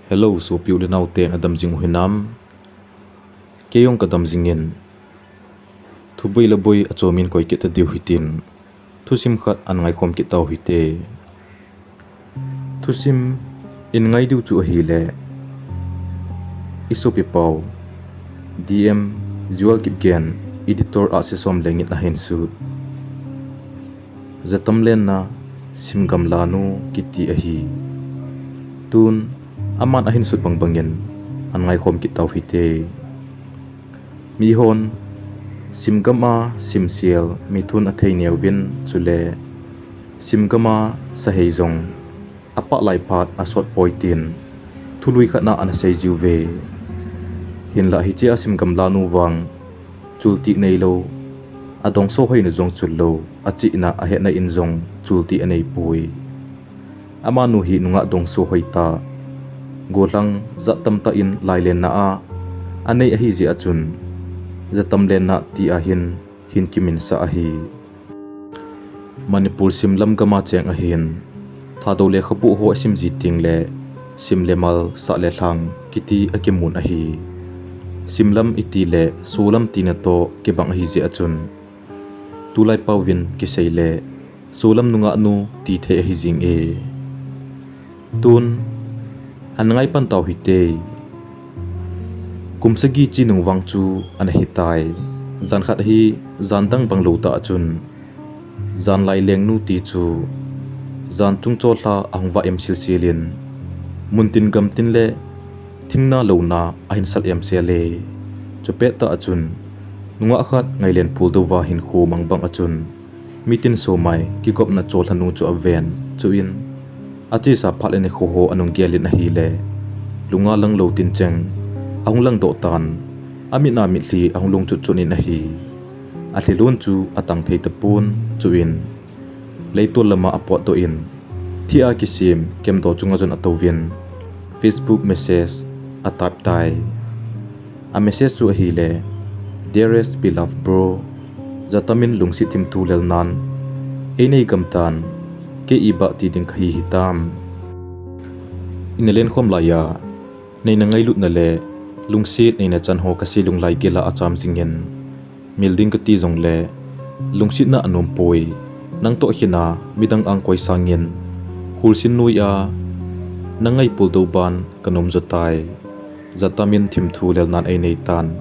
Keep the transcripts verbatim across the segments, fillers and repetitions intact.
Hello, sopi u le nao ten, adam jing u hinam? Kei jong ka dam jing in. Thu boi le boi a chom in koi kit ta diu hitin, thusim khat ana ngai khom kit tau hite. Thusim in ngai diu chu ahile, i sopi pau, D M Joel Kipgen, editor a se som lengin ahin sut. Jatam lenna Simgamla nu kiti ahi. Tun aman ahin sut bang bangin ana ngai khom kit tau hite. Mihon simgam a simsel mithun athei neuvin, chule simgam a sahei jong apah lai phat asot poi tin thului khat na ana sei jiu ve. Hinlah hiche a Simgamla nu vang chultih neilou, adongso hoina jong chul lou, achihna ahetna in jong chultih anei poi. Amanu hi nungah dongso hoitah, gollhang jat tamtah in lailenna a anei ahi jeh a chun, jatam lenna ti a hin, hin kiminsah ahi. Manipur simlam gam a cheng ahin, Thadou lekhabu ho asim ji teng le, sim le mal, sah le lhang kiti akimun ahi. Simlam iti le solam tina toh kibang ahi jeh a chun, tulai pauvin kisei le, solam nungah nu ti thei ahi jing e. Tun ana ngai pan tau hite. Kum sagi chi nung vang chu ana hitai. Jan khat hi jan dang bang lou tah a chun, jan laileng nu ti chu jan chung chollha ahung vah em silsil in, muntin gamtin le thingna louna ahin sal em sel e. Chupet tah a chun, nungah khat ngailen puldou va hinkho mang bang a chun, mitin somai kigopna chollha nu chu aven. Chuin achesa phat le nikho ho anung gel in ahile, lunga lang lou tin cheng ahung lang doh tan, amit a mitlhi ahung lungchut chut in ahi. Alhi lon chu atang thei tapon, chuin leitol lama apotdoh in, thi a kisem kemdo chunga jon atouvin, Facebook message a type tai. A message chu ahile, Dearest beloved bro, jatamin lungset thimthu lelnan einei gam tan, kei iba ti ding kahi hitam? Ina lenkhom laiya neina ngailutna le lungset neina chan ho kasei lunglai gel a acham jingin, mil ding kati jongle lungsetna anom poi. Nang toh khin a midang ang koi sangin, khulsin noi a na ngai puldou ban kanom jo tai. Jatamin thimthu lelnan einei tan,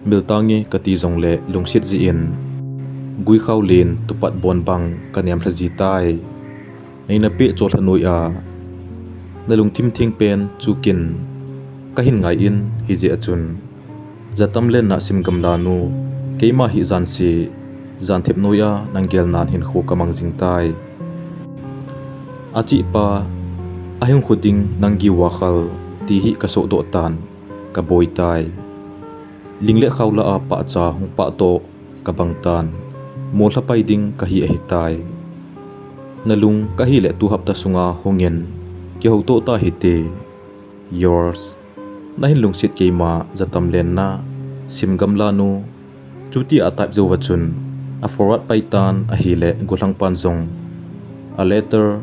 mil tange kati jongle lungset jeh in, guikhao len tupat bon bang kanem lha ji tai. Neina peh chollha noi a na lungthim theng pen chu kin kahin ngai in, hijeh a chun, jatam lenna Simgamla nu, keima hi jan se jan thep noi a nang gelnan hinkho kamang jing tai. Achihpa ahinkho ding nang giuva khal ti hi kasohdoh tan, kaboi tai. Ling le khao lah a pahcha hung pahdoh kabang tan, molhapai ding kahi ahitai. Nalung kahile tu hapta sunga hungin, kihoutoh ta hite. Yours, nahin lungset keima jatam lenna Simgamla nu. Chuti a type jouva chun a forward pai tan ahile, gollhangpan jong a letter,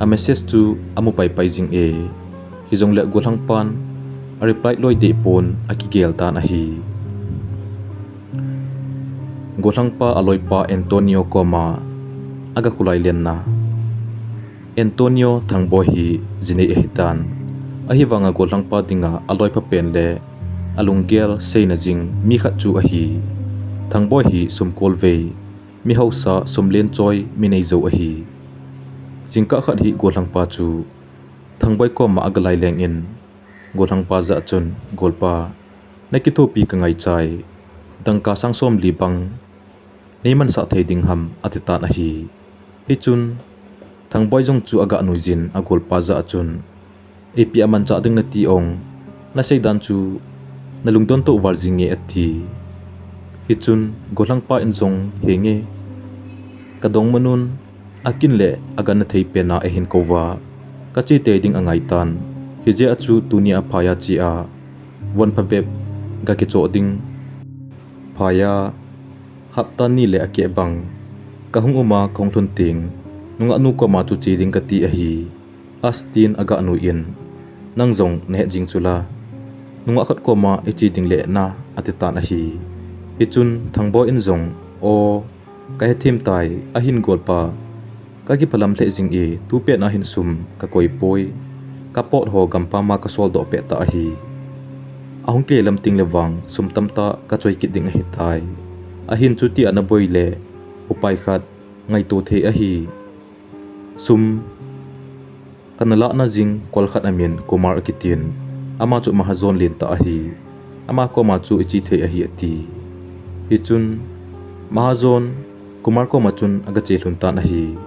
a message chu amu paipai jing e. Hijongle gollhangpan a reply loi deh pon akigel tan ahi. Gollhangpa aloipa Antonio koma aga khulai lenna. Antonio Thangboi hi jinei ahitan. Ahivanga gollhangpa dinga aloipha pen le alunggel seina jing mi khat chu ahi. Thangboi hi sumkolvei, mi hausa, sum lenchoi, mi neijou ahi. Jingkah khat hi gollhangpa chu Thangboi koma aga lai lengin, gollhangpa jah a chun, Golpa, nakithopi kangaichai, dangka sang somli bang neimansah thei ding ham, atitan ahi. Hichun Thangboi jong chu aga nuijin, agolpa jah a chun, Ipi a manchah ding nati ong, nasei dan chu nalungdon toh val jinge, ati. Hichun gollhangpa in jong, Henge, kadongmanun, akin le aga nathei pena eihin kouva kache tei ding angaitan. Hijeh a chu tunia phaiya che a, von phabep gakichoh ding. Phaiya, hapta ni le akeh bang kahung uma kahung lhun teng, nungahnu koma chu che ding kati ahi, atin aga nuiyin, Nang jong nahet jing chula, nungah khat koma iche ding le na, ati tan ahi. Hichun Thangboi in jong, aw, kahe them tai, ahin golpa, kakiphalam lheh jing e, tupet a hin sum kakoi poi, kapot ho gampam a kasol doh peh ta ahi. Ahung kile lam teng le vang sum tamtah kachoi kit ding ahitai. Ahin chuti a naboi le upai khat ngaito thei ahi. Sum kana lahna jing kol khat amin Kumar akitin, ama chu mahajon lentah ahi. Ama koma chu iche thei ahi, ati. Hichun mahajon Kumar koma chun agache lhun tan ahi.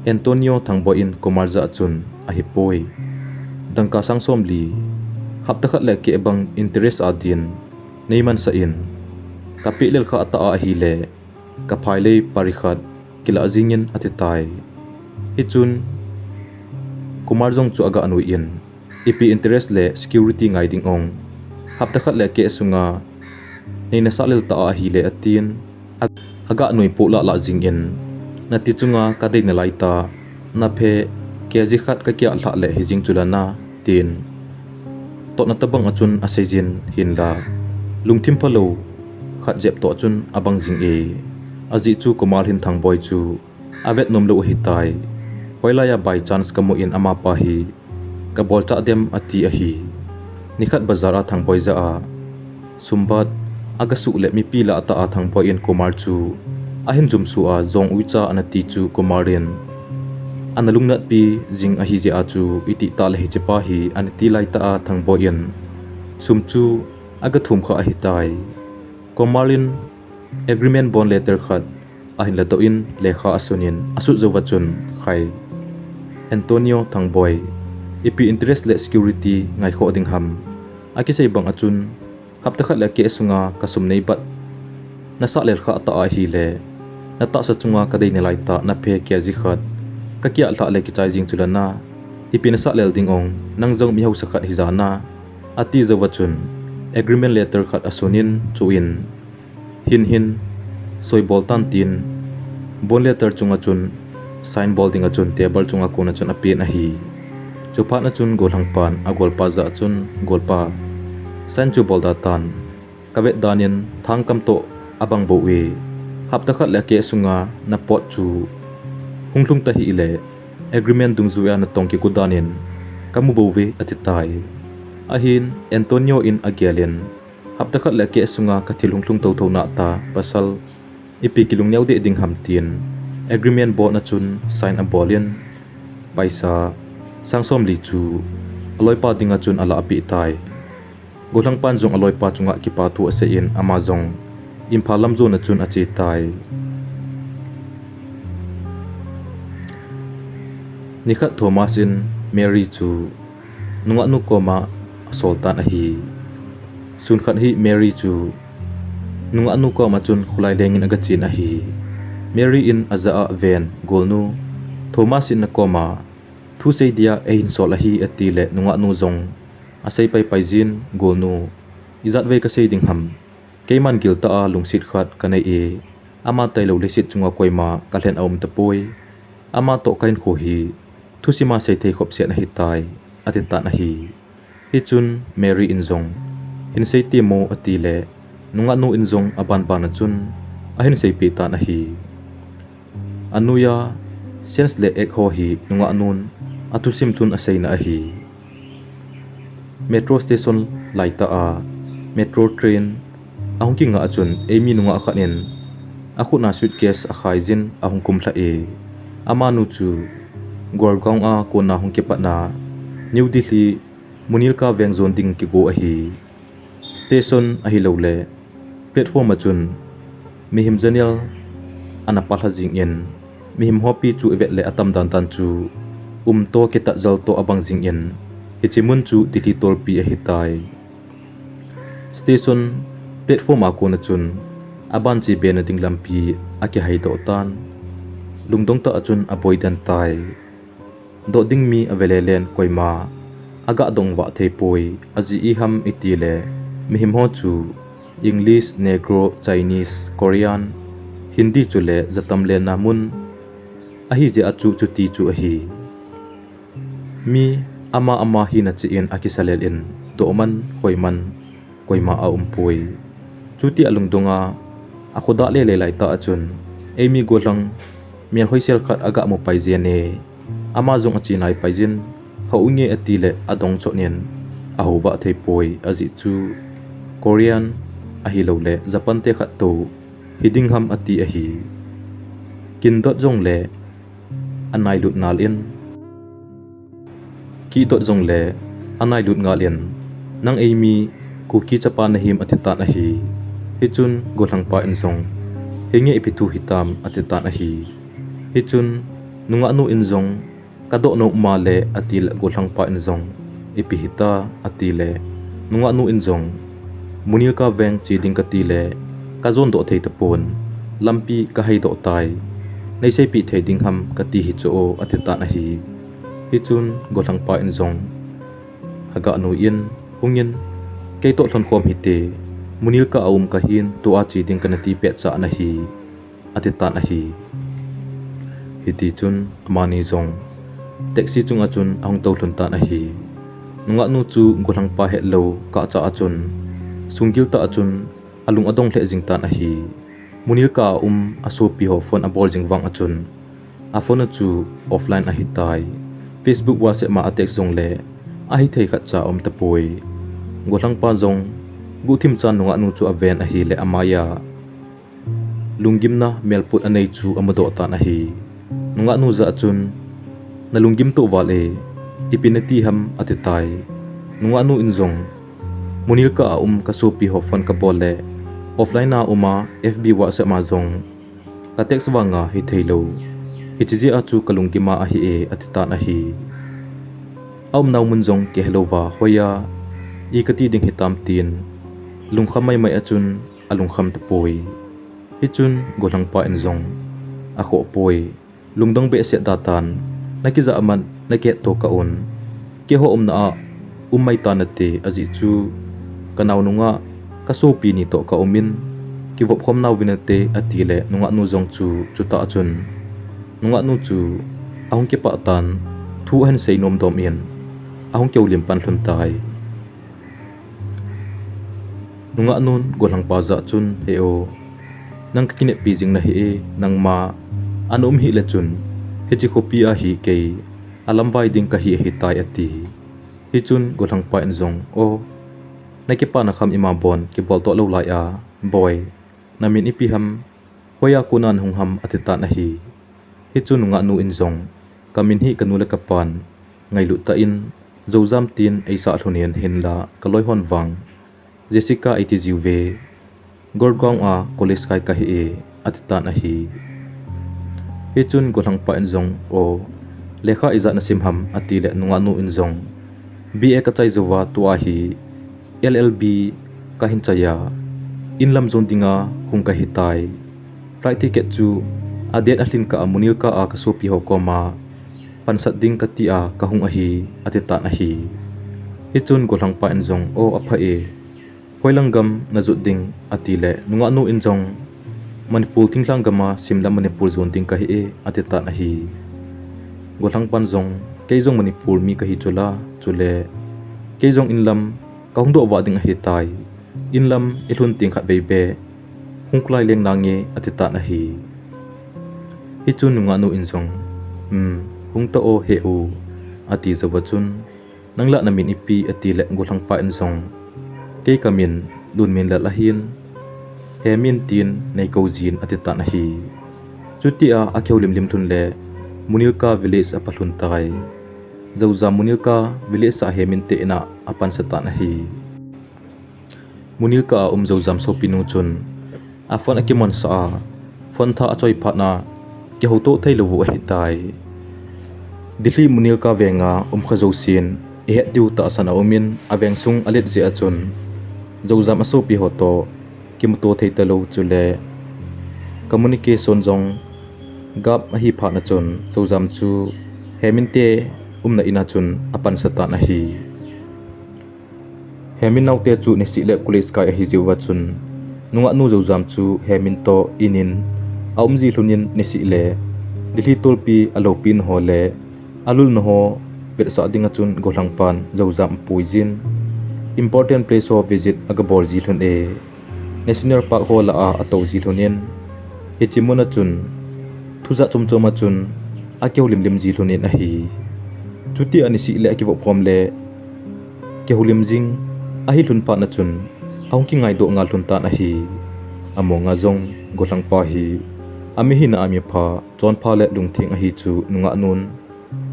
Antonio Thangboi in Kumar jah a chun, ahipoi, dangka sang somli, hapta khat le keh bang interest a din neimansah in, kapeh lel khah ta ahile, kaphailei pari khat kilah jingin, ati tai. Hichun Kumar jong chu aga nuiyin, ipi interest le security ngai ding ong, hapta khat le keh sunga neina sah lel ta ahile, atin, aga nui poh lah lah jingin, nati chunga kadei nalai ta, naphe kg khat kakiah lhah le hijing chula na, tin totna tobang a chun aseijin, hinla lungthim phalou khat jep toh chun abang jing e. Ajeh chu Kumar hin Thangboi chu avet nom lou ahitai. Hoilai a by chance kamu in amapa hi kabolchah dem, ati ahi. Nikhat bazar a Thangboi jah a sum bat agasuh le mipi lah tah a Thangboi in Kumar chu ahin jumsuh a, jong uicha ana ti chu Kumar in ana lungnatpi jing ahijeh a chu, itih tah le hichepa hi, ana ti laitah a Thangboi in sum chu agathum khah ahitai. Kumar in agreement bond letter khat ahin ladoh in lekha asunin, asut jouva chun, khai, Antonio Thangboi, ipi interest le security ngaikhoh ding ham? Akisei bang a chun, hapta khat le keh sunga kasum neibat nasah lel khah ta ahile, natahsa chunga kadei nalai ta naphe kg khat kakiah lhah le kichai jing chula na, ipi nasah lel ding ong, nang jong mi hausa khat hija na, ati jouva chun, agreement letter khat asunin, chuin, hin hin, soi bol tan, tin bond letter chunga chun sign bol dinga chun table chunga kona chun apen ahi. Chuphat a chun golhangpan agolpa jah a chun, golpa, sign chu bol da tan, kavet danin thangkam toh abang bou e, hapta khat le keh sunga napot chu hung lhung tahih le, agreement dungjuia natong kigo danin kamu bouve, ati tai. Ahin Antonio in agelin, hapta khat le keh sunga kathil hung lhung thotho nahta, pasal, ipi kilungneo deh ding ham, tin agreement bond a chun sign abolin, paisa sang somli chu aloipa dinga chun alahpeh tai. Golhangpan jong aloipa chunga kipathu aseiyin, ama jong Imphal lam jona chun ache tai. Nikhat Thomas in Mary chu nungahnu koma asol tan ahi. Sunkhat hi Mary chu nungahnu koma chun kholai lengin agachen ahi. Mary in ajah a, ven, golnu, Thomas in nakoma thusei dia eihin sol ahi, atile nungahnu jong asei paipai jin, golnu, ijatvei kasei ding ham? Keiman giltah a lungset khat kanei e, ama tailou leiset chunga koima kalhen aum tapoi. Amatoh kahinkho hi thusima seithei khopset ahitai, ati tan ahi. Hichun Mary in jong, hin sei temo, atile nungahnu in jong abanbana chun ahin seipeh tan ahi. Anoiya sense le act ho hi nungahnun athusim lhun aseina ahi. Metro station laitah a metro train ahung kingah a chun eimi nungah khat in akhutna suitcase akhaijin ahung kumlhah e. Amanu chu Gurgaon a kona hung kipatna New Delhi Munilka veng jon ding kigo ahi. Station ahiloule platform a chun mihem janel ana palha jingin, mihem hopi chu ivet le atam dandan chu umtoh kitatjal toh abang jingin, hiche mun chu Delhi tolpi ahitai. Station platform a kona chun aban chebena ding lampi akihaidoh tan, lungdong tah a chun aboidan tai. Doh ding mi avelelen koima aga dongvah theipoi, ajeh iham itile mihem ho chu English, Negro, Chinese, Korean, Hindi chule jatam lenna mun ahijeh a chu chuti chu ahi. Mi Ama ama hina cheh in akisalel in, doh man, hoi man, koima aumpoi. Chuti alungdong a, akhodah lele laitah a chun, Eimi golhang, melhoisel khat agamu pai jenge. Ama jong ache nai pai jin, hou nge atile adong chot in, ahou vah theipoi ajeh chu, Korean, ahiloule Japan te khat tou, hiding ham ati ahi. Kindot jongle, anailut nal in, Kihdot jongle, anailut ngal in, Nang Eimi, Kuki chapa nahim atitan ahi. Hichun, golhangpa in jong, Hinge ipi thu hitam atitan ahi. Hichun, nungahnu in jong, Kadoh nom male atile golhangpa in jong, Ipi hita atile, nungahnu in jong, Munilka veng che ding katile, kajondoh thei tapon, lampi kaheidoh tai, neiseipeh thei ding ham kati hichu o atitan ahi. Hichun, golhangpa in jong, agahnoi in, Hungin, keitoh lhonkhom hite, Munilka aum kahin, tua che ding kanati petcha nahi, atitan ahi. Hitichun, amani jong, taxi chunga chun ahung toulhun tan ahi. Nungahnu chu golhangpa hetlou kahcha a chun, sunggil tah a chun, alung adong lheh jing tan ahi. Munilka aum asopiho phone abol jing vang a chun, aphone a chu offline ahitai. Facebook, WhatsApp ma atext jongle, ahithei khatcha aum tapoi. Golhangpa jong, guhthim chan nungahnu chu aven ahile amaiya lunggimna melput anei chu amudoh tan ahi. Nungahnu jah a chun, Nalunggim toh val e, ipi nati ham atitai. Nungahnu in jong, Munilka aum kasopiho phone kabol le, offline a uma FB, WhatsApp ma jong, katext vanga hitheilou, hiche jeh a chu kalunggim a ahi e atitan ahi. Aumnau mun jong kihelouva hoiya, i kati ding hitam tin, lungkham maimai a chun alungkham tapoi. Hichun golhangpa in jong, Akhohpoi, lungdong behseh datan, nakijah man nakihetto kah un, keiho umna a um mai tanate ajeh chu, kanao nungah, kasopi ni toh kaumin, kivopkhom nau vinate atile nungahnu jong chu chutah a chun, nungahnu chu ahung kipah tan, thu ahin seinom dom in, ahung kihoulim pan lhon tai. Nungahnun golhangpa jah chun, He o, nang kakineppi jing nahi e, nangma ana um hih le chun, hiche khopi a hi kei alamvai ding kahi ahitai ati. Hichun golhangpa in jong, O, nakipana kham ima bon kiboltoh lou lai a, Boi, namin ipi ham, hoiya kona nahung ham atitan ahi. Hichun nungahnu in jong, Kamin hi kanu le kapan ngailut tah in, Joujam tin eisah lhon in hinla kaloihon vang, Jessica eiti jiuve, Gurgaon a college kai kahi e, atitan ahi. Hichun golhangpa in jong, O, lekha ijat nasim ham atile nungahnu in jong, BA kachai jouva tua hi LLB kahin chaiya, inlam jon dinga hung kahitai. Flight ticket chu adate alhin kah a Munilka a kasopiho koma pansat ding katia kahung ahi, atitan ahi. Hichun golhangpa in jong, O, apha e, hoilang gam najot ding atile nungahnu in jong, Manipur thinglhang gama simlam Manipur jon ding kahi e, atitan ahi. Golhangpan jong, Kei jong Manipur mi kahi chula, chule, kei jong inlam kahung doh vah ding ahitai. Inlam ilhun teng khatvei beh hung klai leng nange atitan ahi. Hichun nungahnu in jong, Um, hung ta o, He u, ati jouva chun, Nanglah namin ipi atile golhangpa in jong, Kei kamin Lunminlal ahin, Hemin tin neikou jin atitan ahi. Chutia akihoulimlim lhon le Munilka village apha lhon tai. Joujam Munilka village a Hemin te ina apansa tan ahi. Munilka a um Joujam sopinu chun aphone akimonsah a, phone tha achoi phatna kihoutoh theilou u ahitai. Delhi Munilka venga umkha jousen ihet diu tahsan aumin, aveng sung alet jeh a chun Joujam asopiho toh kimuto thei talou chule communication jong gap ahi phatna chun Joujam chu Hemin te umna ina chun apansa tan ahi. Hemin naote chu niseh le college kai ahi jeh uva chun, nungahnu Joujam chu Hemin toh inin aumji lhonin niseh le Delhi tolpi aloupina ho le alulna ho vetsah ding a chun Golhangpan Zozam apui jin, important place ho visit aga bol ji lhon e. National Park ho lah a atou ji lhon in, hiche mun a chun thu jat chom chom a chun akihoulim lim ji lhon in ahi. Chuti a nisih le akivop khom le kihoulim jing ahi lhon phat na chun ahung kingaidoh ngal lhon tan ahi. Among a jong Golhangpa hi amihina a mipha, chonpha le lungtheng ahi chu nungah nun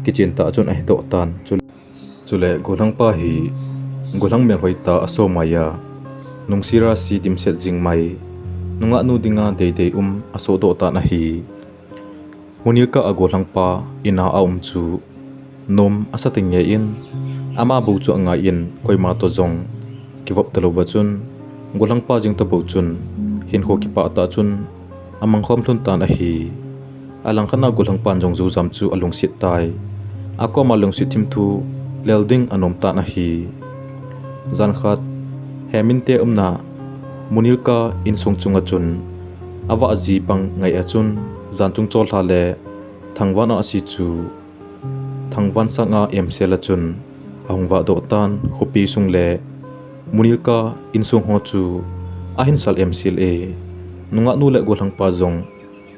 kichen tah chun ahedoh tan. Chu, chule Golhangpa hi Golhang melhoi tah a so mai a, nungsira si dimset jing mai, nungah nu dinga deidei um asohdoh tan ahi. Munilka a Golhangpa in a aum chu nom asa teng ngei in, ama bou chu angai in, koima toh jong kivop talou va chun, Golhangpa jeng toh bou chun hinkho kipah tah chun amang khom lhon tan ahi. Alangkhat na Golhangpan jong Zozam chu alungset tai. Akoma lungset thimthu lel ding anom tan ahi. Jan khat, Hemin te umna Munilka insung chunga chun avah ji bang ngai a chun, jan chung chollha le Thangvan a asi chu Thangvan sanga emsel a chun ahung vahdoh tan. Khopi sung le Munilka insung ho chu ahin sal emsel e. Nungah nu le Golhangpa jong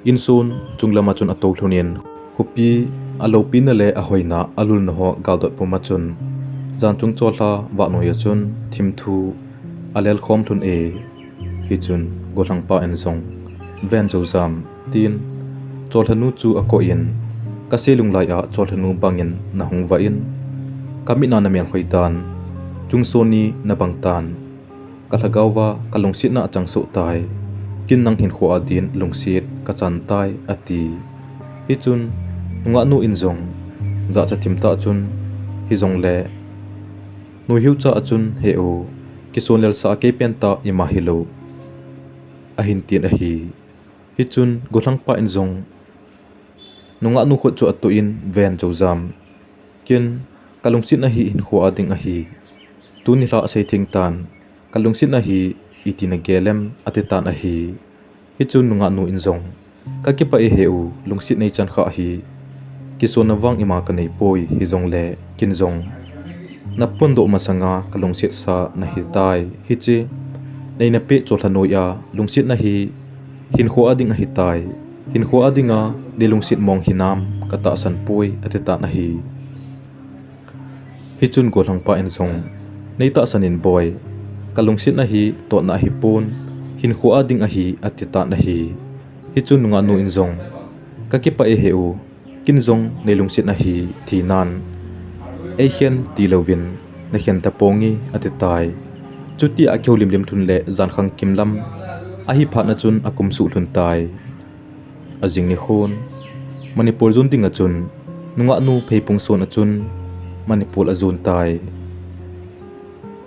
insun chunglam a chun atou lhon in, khopi aloupina le ahoina alulna ho galdot pum a chun, jan chung chollha vah noi a chun thimthu alel khom lhon e. Hichun Golhangpa in jong, "Ven Zozam," tin, chollhanu chu akoh in, "Kasei lunglai a chollhanu bangin nahung vah in, kamin a namelhoi tan, chungson ni nabang tan, kalhagao va kalungsetna achang soh tai, ken nang hinkho a din lungset kachan tai," ati. Hichun nungah nu in jong jachat thim tah chun, "Hijongle nuihiu cha a chun he u, kison lelsa a kei pen tah ima hilou," ahin tin ahi. Hichun Golhangpa in jong nungah nu khut chu atoh in, "Ven Zozam, ken kalungsetna hi hinkho a ding ahi. Tuni lha asei theng tan, kalungsetna hi iti nagel em?" ati tan ahi. Hichun nungah nu in jong, "Kakipah e he u, lungset neichan kha hi, kisonna vang ima kanei poi, hijongle ken jong naphondoh masanga kalungsetsa nahi tai. Hiche neina peh chollha noi a lungsetna hi hinkho a ding ahi tai. Hinkho a dinga neilungset mong hinam katahsan poi," ati tan ahi. Hichun Golhangpa in jong, "Neitahsan in boi, kalungsetna hi totna ahipon, hinkho a ding ahi," ati tan ahi. Hichun nungah nu in jong, "Kakipah e he u, ken jong neilungsetna hi thinan eikhen tilouvin nakhen taponge," ati tai. Chuti a kihoulim lim lhon le jankhang kimlam ahi phat na chun akum suh lhon tai. Ajing nikhon Manipur jon ding a chun, nungah nu pheipung son a chun Manipur ajon tai.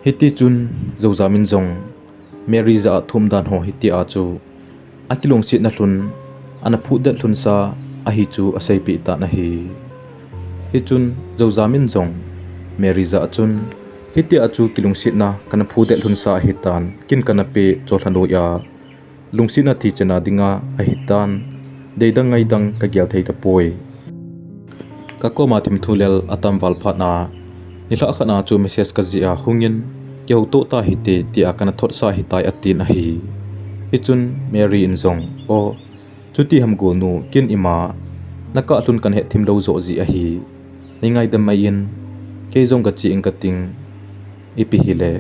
Hiti chun Zozam in jong Mary jah a thum dan ho hiti a chu akilungsetna lhon, ana phudet lhon sa ahi chu aseipeh tan ahi. Hichun Zozam in jong Mary jah a chun, "Hiti a chu kilungsetna kana phudet lhon sa ahi tan, ken kana peh chollha noi a lungsetna thi chena dinga ahi tan, deidang ngaidang kagel thei tapoi. Kakoma thimthu lel atam val phat na, nilhah khat na chu message kajih a hung in, kihouto tahite," tia kana thotsa ahi tai, atin ahi. Hichun Mary in jong, "O, chuti ham golnu, ken ima nakah lhon kana hetthim lou joh jeh ahi. Neingaidam mai in, kei jong kache ing kating, ipi hile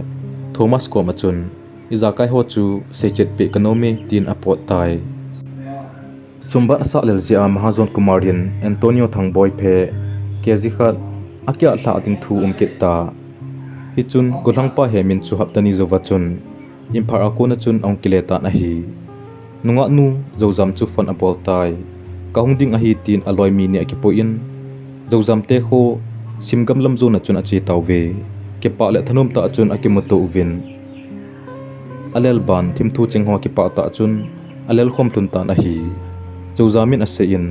Thomas kom a chun ijakai ho chu seichet peh kanom e," tin apot tai. Sumbat asah lel jeh a Mahajon Kumar in Antonio Thangboi phe K G khat akiah lhah ding thu um kit ta. Hichun Golhangpa Hemin chu hapta ni jouva chun Imphal a kona chun ahung kile tan ahi. Nungah nu Zozam chu phone abol tai. "Kahung ding ahi," tin aloi mi ni akipui in, Zozam te kho Simgam lam jon a chun ache tauve. Kipah le thanom tah a chun akimuto uvin, alel ban thimthu cheng ho kipah tah chun alel khom lhon tan ahi. Zozam in asei in,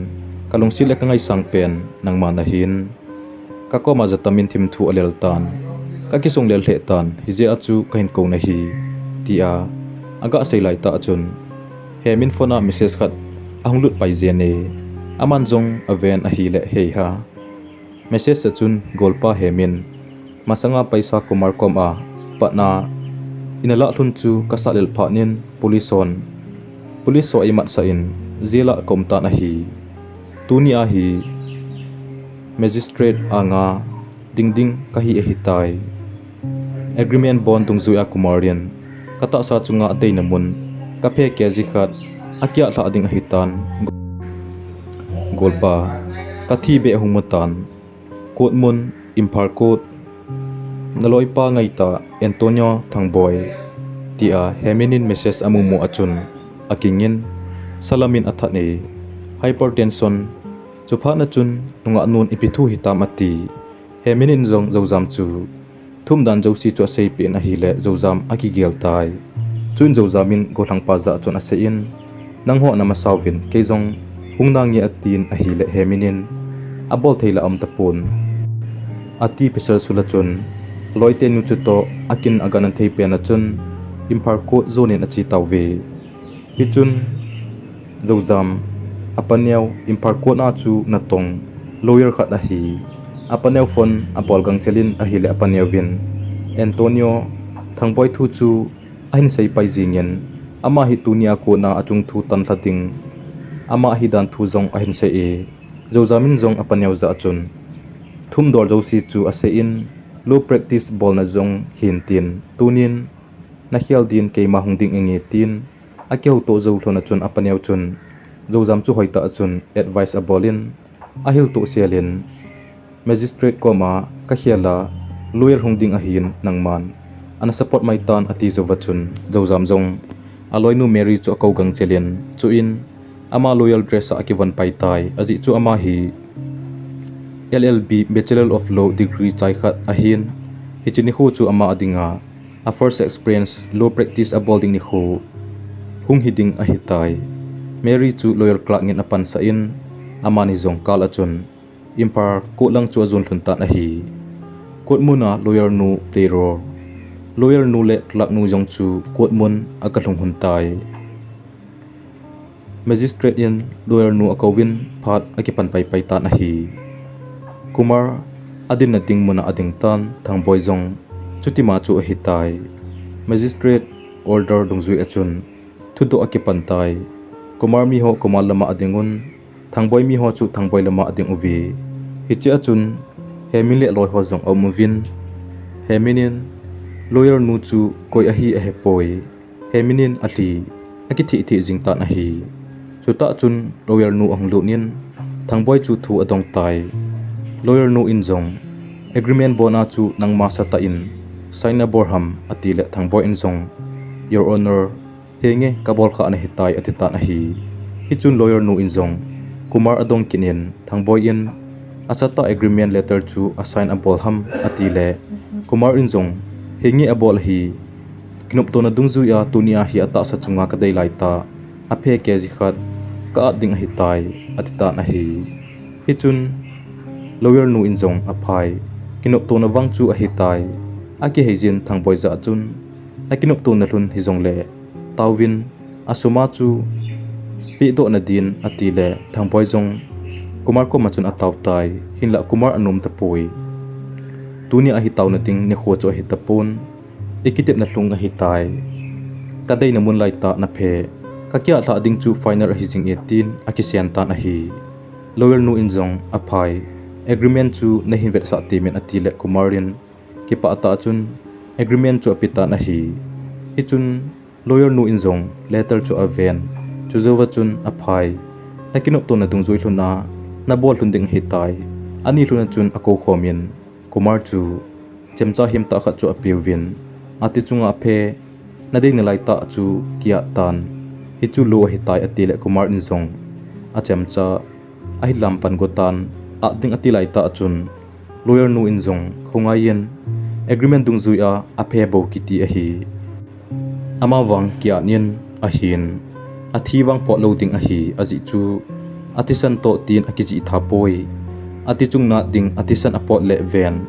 "Kalungset le kangaisang pen nangma nahin, kakoma jatamin thimthu alel tan, kakisong lel lheh tan, hijeh a chu kahin kou nahi," tia aga sei lai tah chun, Hemin phone a message khat ahung lut pai jeng e. Aman jong aven ahile, "Hei ha, Message a chun, Golpa Hemin, masanga paisa Kumar koma patna ina lah lhun chu kasah lel phat in police hon, police ho eimatsah in jail a kaum tan ahi. Tuni a hi magistrate anga ding ding kahi ahitai. Agreement bond dungjui a Kumar in katahsa chunga adeina mun kaphe kg khat akiah lhah ding ahitan. Golpa, kathi beh hung mu tan. Court mun, Imphal Court. Naloipa ngaitah Antonio Thangboi, tia Hemin in message amu mu a chun akingin, salamin athat e. Hypertension, chuphat na chun nungah nun ipi thu hitam ati. Hemin in jong Jojam chu thum dan jouse chu aseipeh in ahile Jojam akigel tai. Chuin Jojam in gollhangpa jah a chun aseiyin, nangho na masa uvin kei jong hung nange atin ahile Hemin in abol thei la aum tapon. Ati pasal sul a chun, aloite nu chutoh akin agan thei pen a chun, Imphal Court jon in ache tauve. Hichun, Jojam, apaneo, Imphal Court a chu natong lawyer khat ahi. Apaneo phone abol gangchel in ahile apaneo vin, Antonio Thangboi thu chu ahin seipai jingin, ama hi tunia court a achung thu tan lha ding, ama ahi dan thu jong ahin sei e. Jojam in jong apaneo jah a chun thum dol jouse chu aseiyin, law practice bolna jong hin tin, tunin nakhel din keima hung ding inge tin, akihouto jou lhon a chun apaneo chun Jojam chu hoitah a chun advice abolin, ahilto selin, magistrate koma kakhel a lawyer hung ding ahin nangman ana support mai tan ati jouva chun Jojam jong aloinu Mary chu akou gangchel in, chuin ama lawyer dress a akivon pai tai, ajeh chu ama hi L L B, Bachelor of Law degree chai khat ahin, hiche nikho chu ama adinga a first experience law practice abol ding nikho hung hi ding ahitai. Mary chu lawyer clerk in apansah in, amani jong kal a chun Imphal Court lang chu ajon lhun tan ahi. Court mun a lawyer nu play role. Lawyer nu le clerk nu jong chu court mun a agalhung lhun tai. Magistrate in lawyer nu akouvin phat akipan paipai tan ahi. Kumar adinna ding mun a ading tan, Thangboi jong chutima chu ahitai. Magistrate order dungjui a chun thudoh akipan tai. Kumar mi ho Kumar lama ading un, Thangboi mi ho chu Thangboi lama ading uve. Hiche a chun Hemin le aloi ho jong aum uvin, Hemin in lawyer nu chu koi ahi ahepoi. Hemin in alhi akitheh theh jing tan ahi. Chutah chun lawyer nu ahung lut in Thangboi chu thu adong tai. Lawyer nu in jong, agreement bond a chu nangma satah in sign abol ham atile Thangboi in jong, Your Honor, henge kabol kha ana hitai ati tan ahi. Hichun lawyer nu in jong Kumar adong kit in Thangboi in asatah agreement letter chu asign abol ham atile Kumar in jong, henge abol ahi. Kinoptona dungjuia tunia hi atahsa chunga kadei laitah aphe kg khat ka-at ding ahitai ati tan ahi. Hichun lawyer nu in jong aphai, kinoptona vang chu ahitai. Akiheijin Thangboi jah a chun, nakinoptona lhun hijongle taovin, asuma chu pehdoh nadin atile Thangboi jong Kumar koma chun atao tai, hinlah Kumar anom tapoi. Tunia hi taona ding nikho chu ahitapon, ikitepna lhung ahitai. Kadeina mun laitah naphe, kakiah lhah ding chu final ahi jinge tin akisen tan ahi. Lawyer nu in jong aphai, agreement chu nahin vetsah temin atile Kumar in kipah tah chun agreement chu apetan ahi. Hichun lawyer nu in jong letter chu aven, chujouva chun aphai, nakinoptona dungjui lhun a nabol lhun ding ahitai. Ani lhun a chun akoukhomin Kumar chu chemcha himtah khat chu apeuvin, ati chunga aphe, nadei nalaitah chu ki-at tan, hichu law ahitai atile Kumar in jong achemcha ahin lampan gotan, at ding ati laitah chun lawyer nu in jong khongaiyin agreement dungjuia aphe bou kiti ahi. Amavang ki-at in ahin, athi vang pot lou ding ahi, ajeh chu athisan toh tin akijih thapoi. Ati chung nat ding athisan apot leh ven,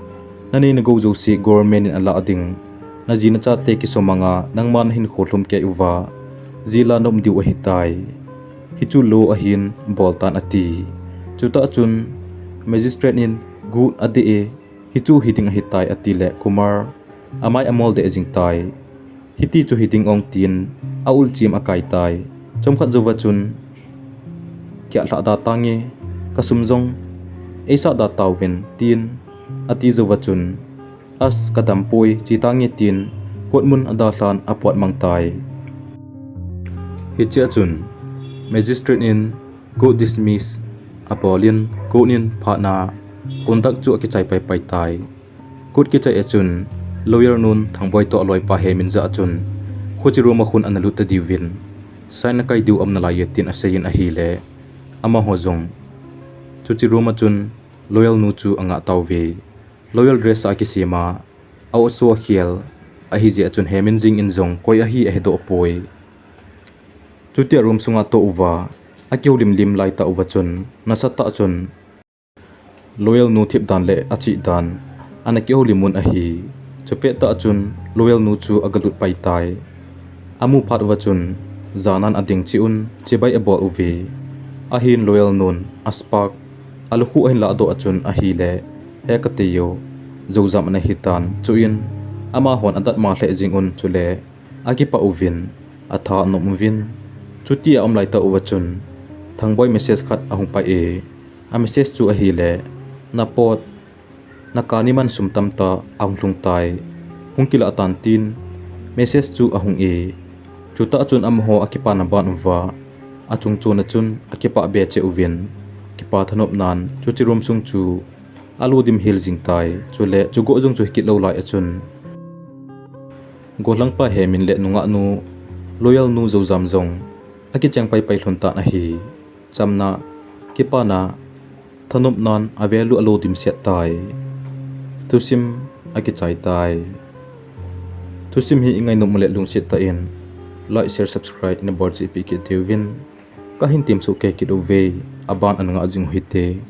nanei nagou jouse government in alah ding, naji nachate kisomanga nangma nahinkho lhum kei uva jail a naum diu ahitai. Hichu law ahin boltan ati. Chutah chun magistrate in Good adeh e, hichu hiding ahitai, atile Kumar amai amol deh jing tai. Hiti chu hiding ong tin, aul chim akai tai. Chomkhat jouva chun, kiah lhah da tange, kasum jong eisah da tauvin, tin ati jouva chun, as kadam poi, che tange, tin court mun adalhan apot mang tai. Hichea chun magistrate in court dismiss abolin, court in phatna conduct chu akichai paipai tai. Court kichai a chun lawyer nun Thangboi toh aloipa Hemin jah a chun, khuche room a khun analut ta diuvin, sign akai diu aum nalai e, tin aseiyin ahile, amaho jong chuche room a chun lawyer nu chu angah tauve. Lawyer dress a akisem a, a-o so akhel ahijeh a chun Hemin jing in jong koi ahi ahedoh poi. Chutia room sunga atoh uva, akihoulim lim laitah uva chun, nasatah chun lawyer nu thip dan le achih dan ana kihoulim un ahi. Chupettah chun lawyer nu chu agalut pai tai. Amu phat uva chun, janan ading cheh un chibai abol uve. Ahin lawyer nun aspark alukhu ahin lahdoh a chun ahile, he kateiyo, joujam ana hitan, chuin amahon adatmo lheh jing un chule, akipah uvin, atha anom uvin. Chutia aum laitah uva chun, Thangboi message khat ahung pai e. A message chu ahile, napot, nakani man sum tamtah ahung lhung tai, hung kilah tan, tin message chu ahung e. Chutah chun amaho akipana ban uva, achungchon a chun akipah be cheh uvin, kipa thanopnan chuche room sung chu alo dim hel jing tai. Chule chugoh jong chu hikit lou lai a chun, gollhangpa Hemin le nungahnu, lawyer nu joujam jong akicheng paipai lhon tan ahi. Chamna, kipana, thanopnan avel u alo dimset tai. Thusim akichai tai. Thusim hi ingainom ule lungset tah in like, share, subscribe nabol chehpeh kit diuvin, kahin temsoh kei kit uve, aban ana ngah jing u hite.